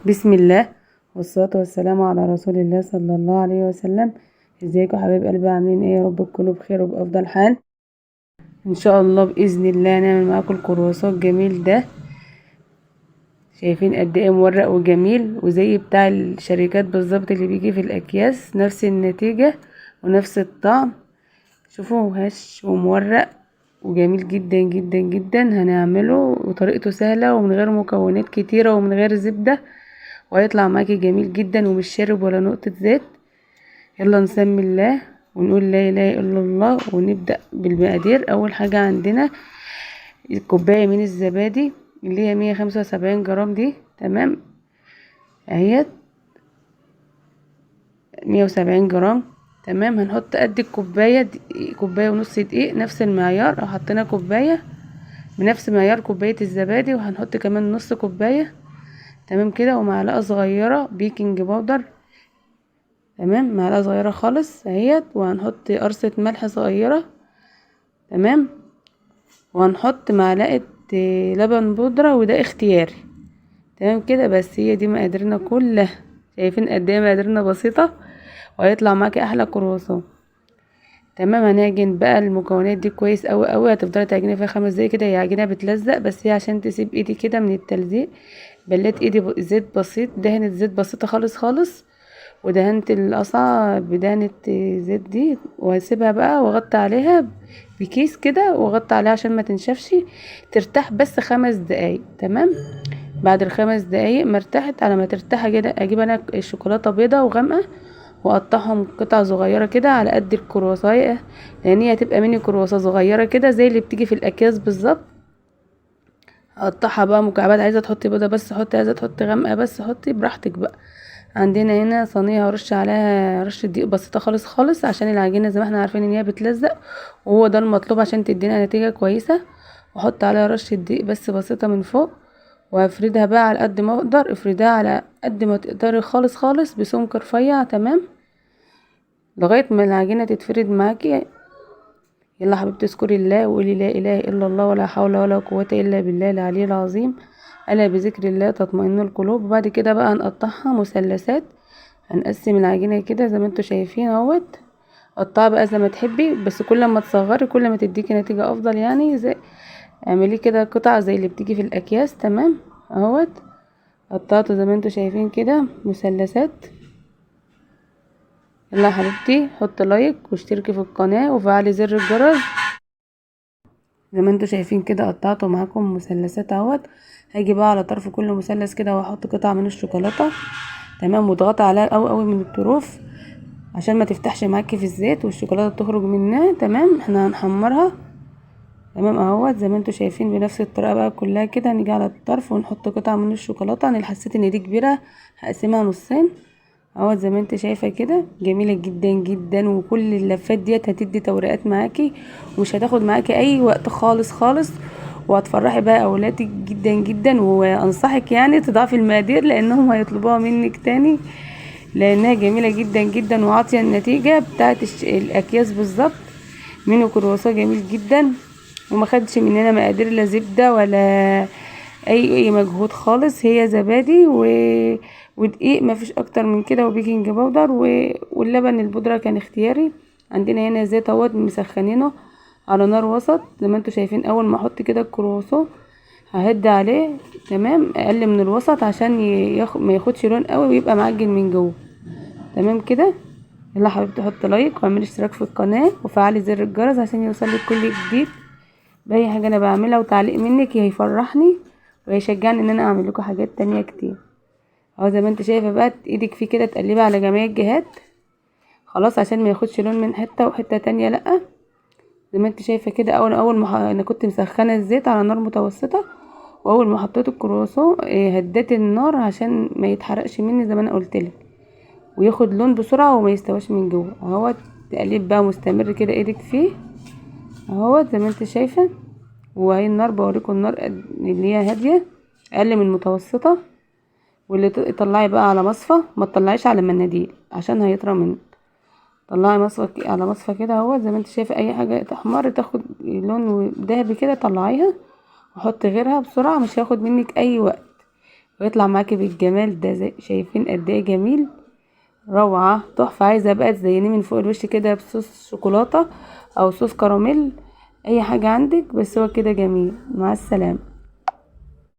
بسم الله والصلاة والسلام على رسول الله صلى الله عليه وسلم. ازيكم حبايب قلبي؟ عاملين ايه؟ يا رب تكونوا بخير وبأفضل حال ان شاء الله. بإذن الله نعمل معاكم الكرواسون الجميل ده. شايفين قد ايه مورق وجميل وزي بتاع الشركات بالظبط اللي بيجي في الاكياس، نفس النتيجة ونفس الطعم. شوفوا هش ومورق وجميل جدا جدا جدا. هنعمله وطريقته سهلة ومن غير مكونات كتيرة ومن غير زبدة، وهيطلع معاكي جميل جدا ومش شارب ولا نقطة زيت. يلا نسمي الله ونقول لا اله الا الله ونبدأ بالمقادير. اول حاجة عندنا كوباية من الزبادي اللي هي 175 جرام دي، تمام اهيت 170 جرام، تمام. هنحط قد الكوباية كوباية ونص دقيق، نفس المعيار، او حطينا كوباية بنفس معيار كوباية الزبادي، وهنحط كمان نص كوباية، تمام كده، ومعلقة صغيرة baking powder، تمام، معلقة صغيرة خالص اهيت، وهنحط قرصة ملح صغيرة، تمام، وهنحط معلقة لبن بودرة، وده اختياري، تمام كده. بس هي دي مقاديرنا كلها. شايفين قد ايه مقاديرنا بسيطة وهيطلع معاكي احلى كرواسون، تمام. هنعجن بقى المكونات دي كويس قوي قوي، هتفضلي تعجني فيها 5 دقايق كده. هي عجينه بتلزق، بس هي عشان تسيب ايدي كده من التلزيق بليت ايدي زيت بسيط، دهنت زيت بسيطة خالص خالص، ودهنت القصعه بدهنة زيت دي، وهسيبها بقى واغطي عليها بكيس كده، واغطي عليها عشان ما تنشفش، ترتاح بس 5 دقايق، تمام. بعد ال5 دقايق ما ارتاحت، على ما ترتاح كده اجيب انا الشوكولاتة بيضة وغامقه واقطعهم قطع صغيرة كده على قد الكرواسايه، لان هي هتبقى ميني كرواسه صغيرة كده زي اللي بتيجي في الاكياس بالظبط. اقطعها بقى مكعبات، عايزه تحطي بيضة بس حطي، عايزه تحطي غامقه بس حطي براحتك بقى. عندنا هنا صينية هرش عليها رشه دقيق بسيطة خالص خالص، عشان العجينة زي ما احنا عارفين ان هي بتلزق، وهو ده المطلوب عشان تدينا نتيجة كويسة. واحط عليها رشه دقيق بس بسيطة من فوق، وافردها بقى على قد ما اقدر، افردها على قد ما تقدري خالص خالص بسمك رفيع، تمام، لغاية ما العجينة تتفرد معاكي. يلا حبيبتي اذكري الله وقولي لا اله الا الله ولا حول ولا قوة الا بالله العلي العظيم، الا بذكر الله تطمئن القلوب. وبعد كده بقى هنقطعها مثلثات، هنقسم العجينة كده زي ما انتوا شايفين اهوت. قطعها بقى زي ما تحبي، بس كل ما تصغري كل ما تديكي نتيجة افضل، يعني زي اعملي كده قطع زي اللي بتيجي في الاكياس، تمام اهوت. قطعته زي ما انتوا شايفين كده مثلثات. يلا يا حبيبتي حط لايك واشتركي في القناة وفعلي زر الجرس. زي ما انتوا شايفين كده قطعته معاكم مثلثات اهوت. هاجي بقى على طرف كل مثلث كده واحط قطعه من الشوكولاتة، تمام، واضغطي عليها قوي قوي من الطروف عشان ما تفتحش معاكي في الزيت والشوكولاته تخرج منها، تمام. احنا هنحمرها، تمام اهوت زي ما انتوا شايفين بنفس الطريقة بقى كلها كده. هنيجي على الطرف ونحط قطعه من الشوكولاتة. انا حسيت ان دي كبيرة هقسمها نصين اهوت زي ما انت شايفه كده، جميلة جدا جدا. وكل اللفات ديت هتدي توريقات معاكي ومش هتاخد معاكي اي وقت خالص خالص، وهتفرحي بقى اولادك جدا جدا. وانصحك يعني تضعفي المقادير لانهم هيطلبوها منك تاني، لانها جميلة جدا جدا وعاطيه النتيجة بتاعت الاكياس بالظبط. منه كرواسون جميل جدا وما خدش مننا مقادير لا زبدة ولا اي مجهود خالص، هي زبادي ودقيق ما فيش اكتر من كده، و baking powder واللبن البودره كان اختياري. عندنا هنا زيت اهوت مسخنينه على نار وسط زي ما انتوا شايفين. اول ما احط كده الكرواسون ههد عليه، تمام، اقل من الوسط عشان ما ياخدش لون قوي ويبقى معجن من جوه، تمام كده. يلا حبيبتي حط لايك واعملي اشتراك في القناة وفعلي زر الجرس عشان يوصلك كل جديد باي حاجة انا بعملها، وتعليق منك هيفرحني ويشجعني ان انا اعمل لكم حاجات تانية كتير. اهو زي ما انت شايفه بقى ايدك فيه كده تقلبي على جميع الجهات خلاص عشان ما ياخدش لون من حتة وحتة تانية، لا زي ما انت شايفه كده. اول ما انا كنت مسخنه الزيت على نار متوسطه، واول ما حطيت الكرواسون هديت النار عشان ما يتحرقش مني زي ما انا قلت لك، وياخد لون بسرعة وما يستواش من جوه. اهو تقليب بقى مستمر كده ايدك فيه اهو زي ما انت شايفه. وهي النار بوريكم النار اللي هي هادية اقل من متوسطه. واللي طلعي بقى على مصفى، ما تطلعيش على مناديل عشان هيطرى منك. طلعي مصفى على مصفى كده اهو زي ما انت شايفه. اي حاجة تحمر تاخد لون ذهبي كده طلعيها وحطي غيرها بسرعة، مش هياخد منك اي وقت. ويطلع معاكي بالجمال ده. زي شايفين قد ايه جميل، روعة تحفة. عايزة بقى تزينيه من فوق الوش كده بصوص شوكولاتة او صوص كراميل، اي حاجة عندك، بس هو كده جميل. مع السلامة.